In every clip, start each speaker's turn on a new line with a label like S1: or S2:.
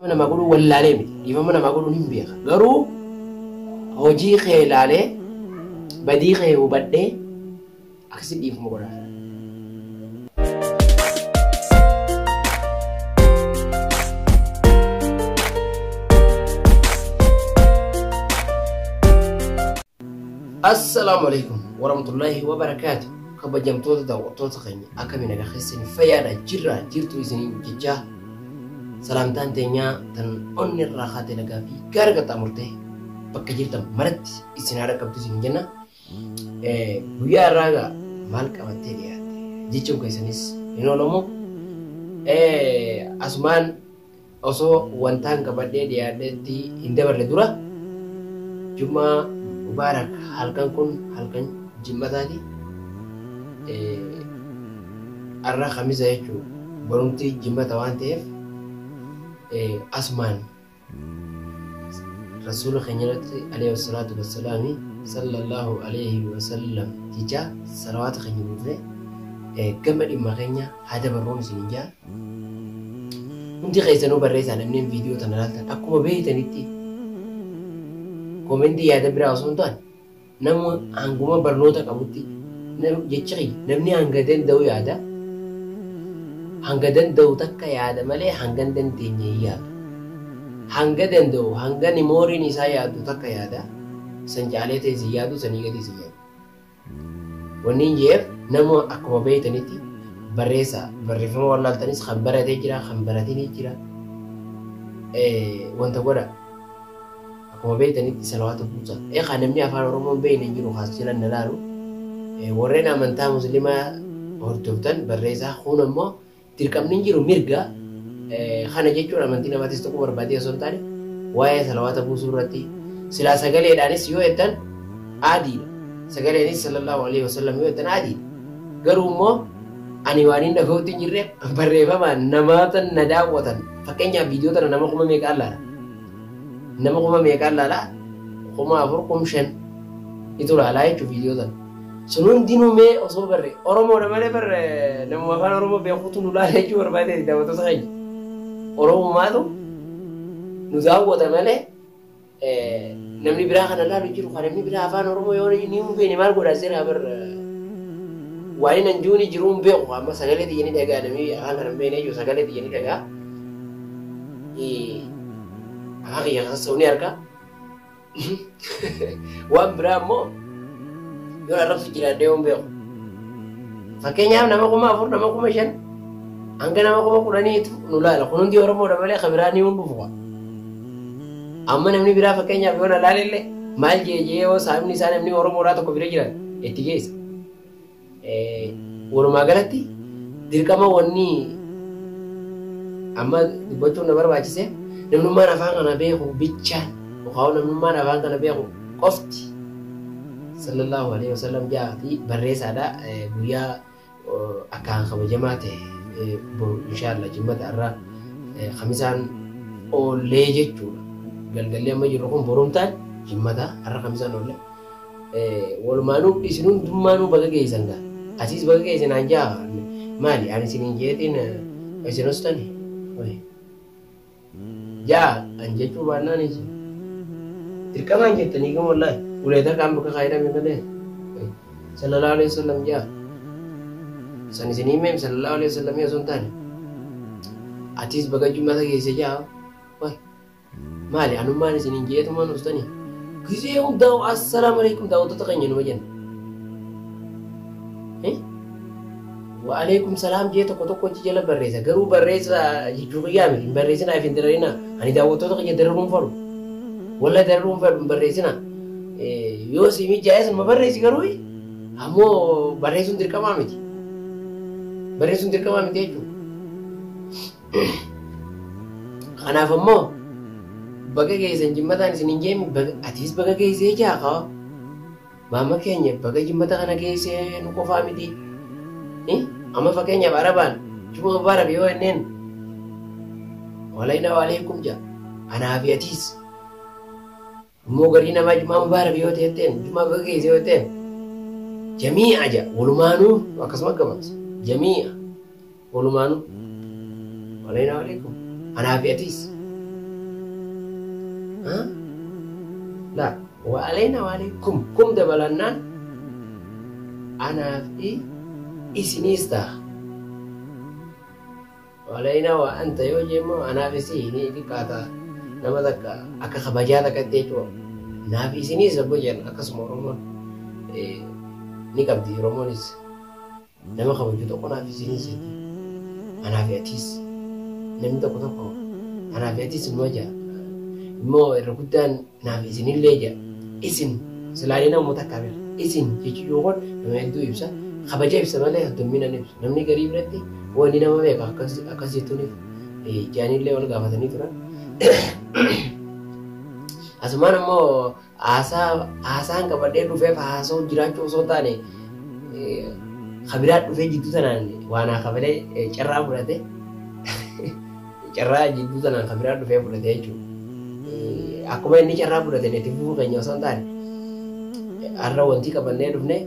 S1: Namaa godhuu wallaalee miti. Dhiifama namaa godhuun hin beeka. Garuu hojii kee ilaalee badii kee hubadhee akkasitti dhiifama godhaa. Assalaamu alaikum warahmatullaahi wabarakaatu. Kabajamtoota daawwattoota keenya, akkamiin nagaa keessanii? Fayyaadha jirra jirtu isiniin jechaa, salaamtaan teenyaa tan onni irraa kaatee nagaa fi gaara qaxxaamurtee bakka jirtan maratti isin haadha qabdu isin jenna. Guyyaa irraa egaa maal qabattee dhiyaatte jechuun keessanis hin oolamu. Asumaan osoo wantaan qabadhee dhiyaadhetti hin dabarre dura, Jumaa Mubaarak. Halkan kun halkan jimmataati. Har'a Kamisa jechuun borumti jimmata waan ta'eef, asumaan Rasuula keenya irratti alayhi salaatu wassalaami, sallallahu alayhi wasallam jecha salawaata keenya buufne gama dhimma keenya haa dabarruun isin jaa. Hundi keessanuu barreessaa. Namni viidiyoo tana ilaaltan akkuma beektanitti koomentii yaada biraa osoo hin taane, nama hanguma barnoota qabutti jechi kiyya, namni hanga danda'u yaada, hanga danda'u takka yaada malee hanga hin dandeenye hin yaadu. Hanga danda'u, hanga nimooriin isaa yaadu takka yaada. San caalee ta'e si yaadu, sanii gadi si yaadu. Wanni hin jeef, nama akkuma beektanitti barreessaa. Barreeffama wallaaltanis kan baratee jira, kan baratee jira. Wanta godha, akkuma beektanitti salawaata buusa. Eegaa namni afaan Oromoo hin beekne hin jiru kaas jiran na laalu. Warreen amantaa Musliimaa hordoftan barreessaa. Kun ammoo dirqamni hin jiru, mirga kana jechuun amantii namatis tokko barbaadee osoo hin taane, waa'ee salawaata buusuu irratti silaa sagaleedhaanis yoo jettan aadiidha. Sagaleenis sallallahu alaihi wasallam yoo jettan aadiidha. Garuu immoo ani waan hin dhaga'utti hin jirre barreeffamaan namoota na daawwatan, fakkeenyaaf viidiyoo tana nama kuma meeqaan laala? Nama kuma meeqaan laala? 4000, 5000 itu laalaa jechuudha viidiyoo tana. Sun hundinuu mee osoo barre Oromoodha malee barre namuma afaan Oromoo beekutu nu laala jechuu barbaade. Daawwattoota keenya, Oromomaatu nu daawwata malee namni biraa kana laalu jiru. Kan namni biraa afaan Oromoo yoo ni hin beekne maal godha seera bar waan inni anjuuni jiru hin beeku. Amma sagalee xiyya ni dhagaa, namni afaan kana hin beekne jechuudha, sagalee xiyya ni dhagaa, afaan kiyya kasassa'u ni arga. Waan biraa immoo yoo arrabsu jiraadhee hin beeku. Fakkeenyaaf nama 4000, nama 5000 hanga nama 10,000tu nu laala. Kun hundi Oromoodha malee kan biraa ni hin dhufu. Amma namni biraa fakkeenyaaf yoo na laalellee maal jee jee yoo saamni isaa namni Oromoodhaa tokko bira jiran itti geessa. Walumaa galatti dirqama wanni amma dubbachuun na barbaachise, namnummaan afaan kana beeku bichaan yookaan namnummaan afaan kana beeku qofti sallallahu alaihi wasallam jaati barreessaadha. Guyyaa akkaan kabajamaa ta'e boru inshaallah jimmata, irraa Kamisaan oollee jechuudha. Galgalli amma jirru kun borumtaan jimmata, har'a Kamisaan oollee. Walumaanuu isin hundummaanuu baga geessan gaa. Asiis baga geessan aan jaa, maali ani isiniin jeetiin isin ostani. Jaa an jechuu baannaan isin dirqamaan jettanii gama wallaahi ulee takkaan bakka kaayidhame malee sallallahu alaihi wasallam jaa san isin himeem sallallahu alaihi wasallam osoo hin taane atiis baga jummata geesse jaa. Way, maali anummaan isiniin jeetumaan ustanii gisee hundaa assalaamu alaikum daawwattoota keenya numa jenna. Wa alaikum salaam jee tokko tokko achi jala barreessa. Garuu barreessa jechuu kiyyaa miti. Hin barreessinaa, if hin dararinaa. Ani daawwattoota kiyya dararuun fedhu. Walla dararuun fedhu, hin barreessinaa. Yoo si mijaa'es numa barreessi, garuu ammoo barreessuun dirqamaa miti. Barreessuun dirqamaa miti jechuudha. Kanaaf ammoo baga geessan jimmataan isin hin jeemi, atiis baga geessee jaa kaa. Maama keenya baga jimmata kana geessee nu qofaa miti. Amma fakkeenyaaf Arabaan juma mubaarak yoo jenneen walayna waalaikum jaa anaa fi atiis. Immoo garii namaa jumaa mubaarak yoo ta'etteen, jumaa baga geesse yoo ta'etteen, jamii'a jaa, walumaanuu akkasuma gabaabsa, jamii'a walumaanuu walayna waalaikum anaa fi atiis. Laa wa aleena wa aleekum kum dabalannaan anaa fi isiniis ta'a. Waleena wa anta yoo jemmo anaa fi si ni xiqqaata nama takka akka kabajaa takkatti jechuudha. Naa fi isiniis obbo jenna akkasuma Oromoon ni qabdi Oromoonis nama kabaju tokko naa fi isiniis jetti. Anaa fi atiis namni tokko tokko anaa fi atiis immoo jaa immoo irra guddaan naa fi isinillee jaa isin silaalee namoota akka bira isin jechuu kun nama hedduu ibsa kabaja ibsa malee heddummina ni ibsu namni garii biratti wanni nama beeka akkas jettuuniif jaanillee wal gaafatanii turan. Asumaan immoo haasaan qabadhee dhufeef haasa'u jiraachuu osoo hin taane kabiraa dhufee jidduu tanaan waan haa kabalee carraa fudhate carraa jidduu tanaan kabiraa dhufee fudhate jechuudha. Akkuma inni carraa fudhate itti fufuu keenya osoo hin taane har'a wanti qabannee dhufne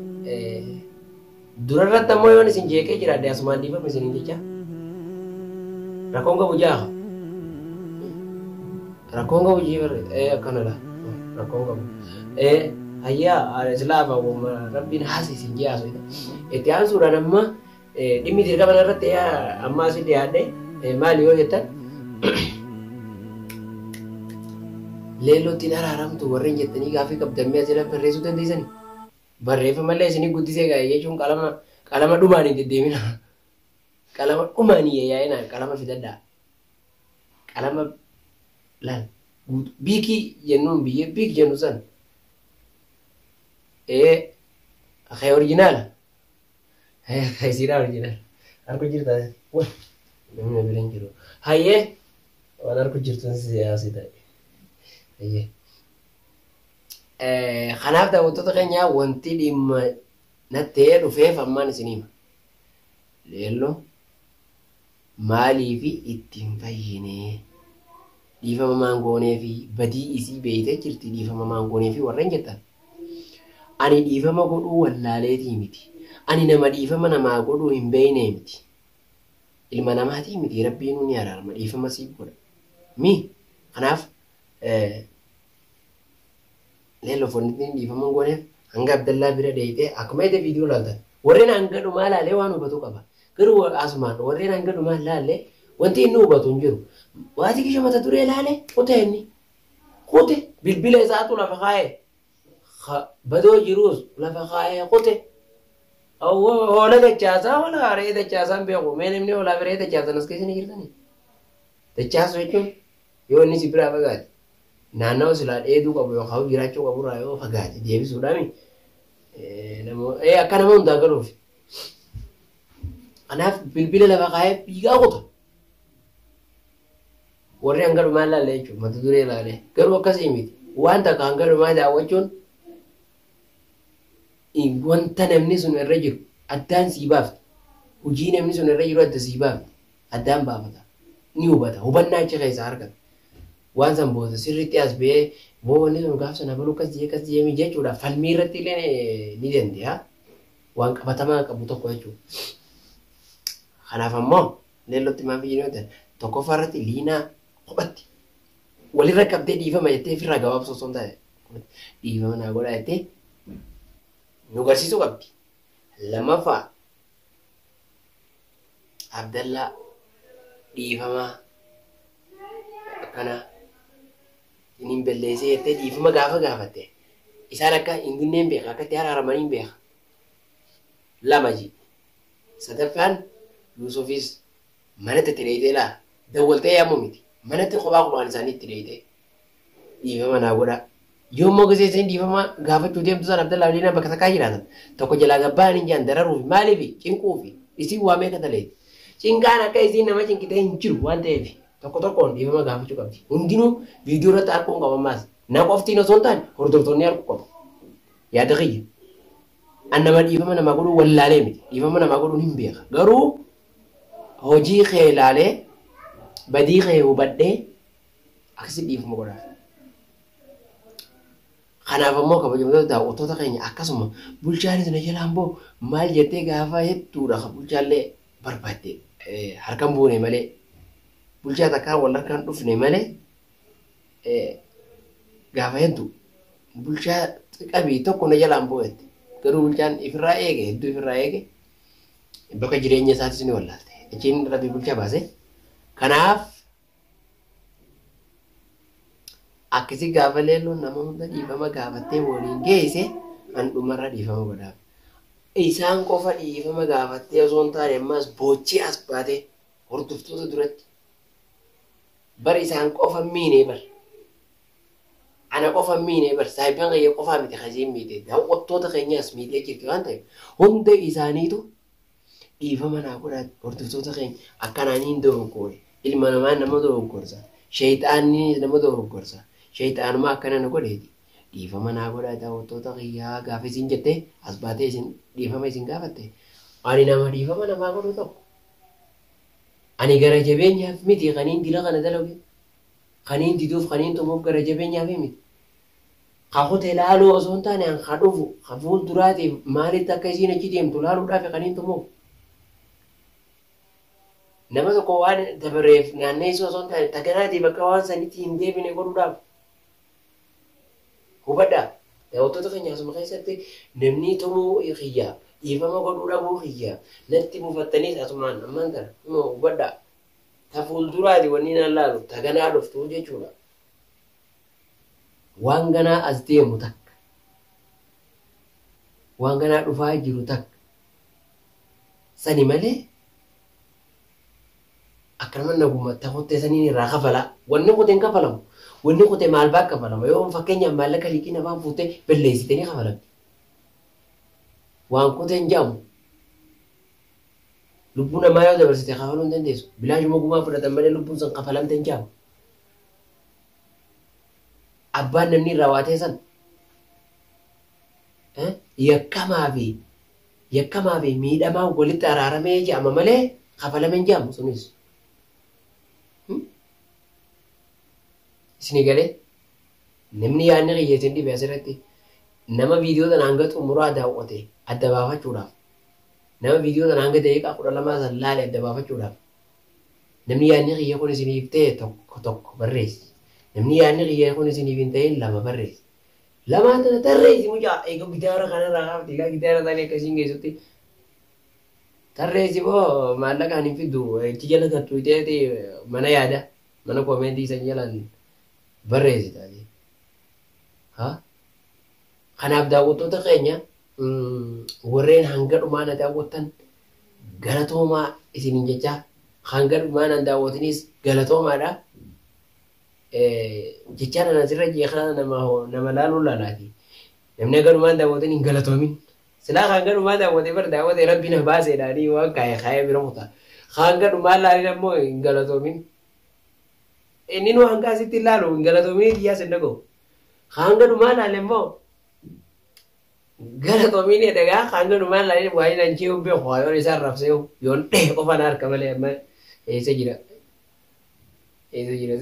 S1: durarratti ammoo yoon isin jeeqee jiraadhe asumaan dhiifama isiniin jecha rakkoon qabu jaaha. Rakkoon qabu jiifarre akkanadha rakkoon qabu. Hayyaa islaama rabbiin haasa isin jee haasoo itti aansuudhaan amma dhimmi dirqama irratti amma asii dhiyaadhe maali yoo jettan leellootti araaramtu warreen jettanii gaaffii qabdan mi'a asirra barreessuu dandeessanii. Barreeffamallee isinii guddisee gaa'e jechuun qalama dhumaan hin deddeemina. Qalama dhumaan hin yaa'ina qalama fidadhaa. Qalama laal biikii jennuun biyyee biik jennu san. Kee originaala. Kee isiidhaa originaala. Harku jirta. Namni bira hin jiru. Hayyee waan harku jirtu siyaasii ta'e. Hayyee. Kanaaf daawwattoota keenyaa wanti dhimma natti dhufeef ammaan isin hima. Leelloo maaliif ittiin fayyinee dhiifama maangoonee fi badii isii beeytee jirti dhiifama maangoonee fi warreen jettan. Ani dhiifama godhuu wallaaleetii miti. Ani nama dhiifama namaa godhuu hin beeknee miti. Ilma namaatii miti rabbiin ni araarama dhiifama siif godha. Mi kanaaf leelloo foonittiin dhiifama hin gooneef hanga Abdallaa bira deeyitee akkuma ede viidiyoo laaltan. Warreen hanga dhumaa laalee waan hubatu qaba. Garuu asumaan warreen hanga dhumaa laalee wanti inni hubatu hin jiru. Waati kisha mata duree laalee kutee inni. Kute bilbila isaatu lafa kaa'ee. Badoo jiruus lafa kaa'ee kute. Hoola dachaasaa hoola re'ee dachaasaa hin beeku. Mee namni hoolaa fi re'ee dachaasan as keessa ni jirtanii? Dachaasu jechuun yoo inni si biraa fagaate naannawa silaa dheeduu qabu yookaan jiraachuu qaburraa yoo fagaate deebisuudhaami. Akka nama hundaa galuuf. Kanaaf bilbila lafa kaa'ee fiigaa kuta. Warri hanga dhumaa laalee jechuudha mata duree laalee garuu akkasii miti waan takka hanga dhumaa daawwachuun wanta namni sun irra jiru addaan sii baafti. Hojii namni sun irra jiru adda sii baafti. Addaan baafata. Ni hubata. Hubannaa achi keessaa argata. Waan san booda sirriitti as ba'ee boo wanni sun gaaf sana baluu akkas jee akkas jee jechuudha. Falmii irratti illee ni danda'a. Waan qabatamaa qabu tokko jechuudha. Kanaaf ammoo leellootti maaf iyyuu ta'e tokkoffaa irratti liinaa kophatti walirra qabdee dhiifama jettee ofirraa gabaabsuu osoo hin taane dhiifama naa godhaa jettee nu garsiisuu qabdi. Lammaffaa Abdallaa dhiifamaa akkana hin balleessee jettee dhiifama gaafa gaafatte isaan akka hin gunneen beeka akka itti araaramanii hin beeka. Lama ji. Sadaffaan Yuusufis manatti itti dheeyitee laa dawwaltee yaamuu miti manatti kophaa kophaan isaanii itti dheeyitee dhiifama naa godhaa. Yoo immoo gisee isin dhiifama gaafachuu deemtu sana Abdallaa Liinaa bakka takkaa jiraatan tokko jalaa gabbaan hin jaan dararuufi maaliifi cinquufi isin waa meeqa taleeti. Cinqaan akka isin nama cinqitee hin jiru waan ta'eef tokko tokkoon dhiifama gaafachuu qabdi. Hundinuu viidiyoo irratti arguu hin qaban maas. Na qoftiin osoo hin taane hordoftoonni arguu qabu. Yaada kiyya. An nama dhiifama namaa godhuu wallaalee miti. Dhiifama namaa godhuun hin beeka. Garuu hojii kee ilaalee badii kee hubadhee akkasitti dhiifama godhaaf. Kanaaf ammoo kabajamtoota daawwattoota keenya akkasuma bulchaanis na jalaan boo maal jettee gaafa hedduudha kan bulchaallee barbaadde harkaan buune malee bulchaa takkaan wal harkaan dhufne malee Gaafa hedduu bulchaa qabii tokko na jalaan bu'etti. Garuu bulchaan ifirraa eege, hedduu ifirraa eege, bakka jireenya isaatis ni wallaalte. Achiin rabbi bulchaa baase. Kanaaf akkasii gaafa leelloon nama hunda dhiifama gaafattee waliin geesse an dhumarra dhiifama godhaaf. Isaan qofa dhiifama gaafattee osoo hin taane ammas boochii as baate hordoftoota duratti. Bar isaan qofa miine bar. Ana qofa miine bar, saahibbaan kiyya qofaa miti kasiin miite, daawwattoota keenyaas miitee jirti waan ta'eef hunda isaaniitu dhiifama naa godhaa. Hordoftoota keenya akkanaan hin dogoggore. Ilma namaa nama dogoggorsa, sheexaanni nama dogoggorsa, sheexaanuma akkana na godheeti, dhiifama naa godhaa daawwattoota kiyyaa gaafa isin jettee as baatee isin dhiifama isin gaafatte, ani nama dhiifama namaa godhu tokko. Ani gara jabeenyaaf miti kaniin dila kana dalage, kaniin diduuf kaniin tumuuf gara jabeenyaaf miti. Ka kute laaluu osoo hin taane an ka dhufu ka fuulduraatiif maalitti akka isiin achi deemtu laaluudhaaf kaniin tumuuf. Nama tokko waan dabareef naanneessuu osoo hin taane taganaatiif akka waan sanitti hin deebine godhuudhaaf. Hubadhaa, daawwattoota keenya, asuma keessatti namni tumuu kiyya, dhiifama godhuu dhabuu kiyya natti buufattaniis asumaan ammaan tana hubadhaa. Ta fuulduraati wanni naan laalu taganaa dhuftuu jechuudha. Waan ganaa as deemu takka. Waan ganaa dhufaa jiru takka. Sani malee akkanuma naguma ta kuttee saniin irraa kafalaa. Wanni kuteen kafalamu. Wanni kute maal baa kafalama? Yoo fakkeenyaaf maallaqa liqii namaa fuutee balleessitanii kafalamti. Waan kuteen jedhamu lubbuu namaa yoo dabarsite kafaluu hin dandeessu. Bilaashuma gumaa fudhatan malee lubbuun sun kafalamte hin jedhamu. Abbaan namni irraa waatee san yakkamaa fi miidhamaa walitti araaramee jedhama malee kafalame hin jedhamu sunis. Isinii galee? Namni yaadni kiyya isin dhibe asirratti nama viidiyoo tana hanga xumuraa daawwate adda baafachuudhaaf, nama viidiyoo tana hanga daqiiqaa 12 san laale adda baafachuudhaaf, namni yaadni kiyya kun isiniif ta'e tokko tokko barreessi. Namni yaadni kiyya kun isiniif hin ta'in lama barreessi. Lamaan tana tarreessi. Mucaa eega gitaara kanarraa kaafti, egaa gitaara isaanii akkasiin geessutti tarreessi. Boo maallaqaan hin fiddu, itti jala kattuutee mana yaada mana koomentii san jalaan barreessi taate. Kanaaf daawwattoota keenya warreen hanga dhumaa na daawwattan galatoomaa isiniin jechaa, hanga dhumaa na daawwatinis galatoomaadha. Jechaa nana asirra jeeqaa nama laaluu laalaati. Namni hanga dhumaa daawwatan hin galatoomin. Silaa hanga dhumaa daawwatee bar daawwatee rabbi na baaseedhaanii waan kaayee kaayee bira kuta. Hanga dhumaa laalin ammoo hin galatoomin. Inni nu hanga asitti ilaalu hin galatoomin xiyyaas hin dhaga'u. Hanga dhumaa laale immoo galatoomin dhagaa. Hanga dhumaa laalin waa inni anchee beeku yoon isaan rabsee yoon dhee qofaan harka malee amma eessa jira. Eessa jira?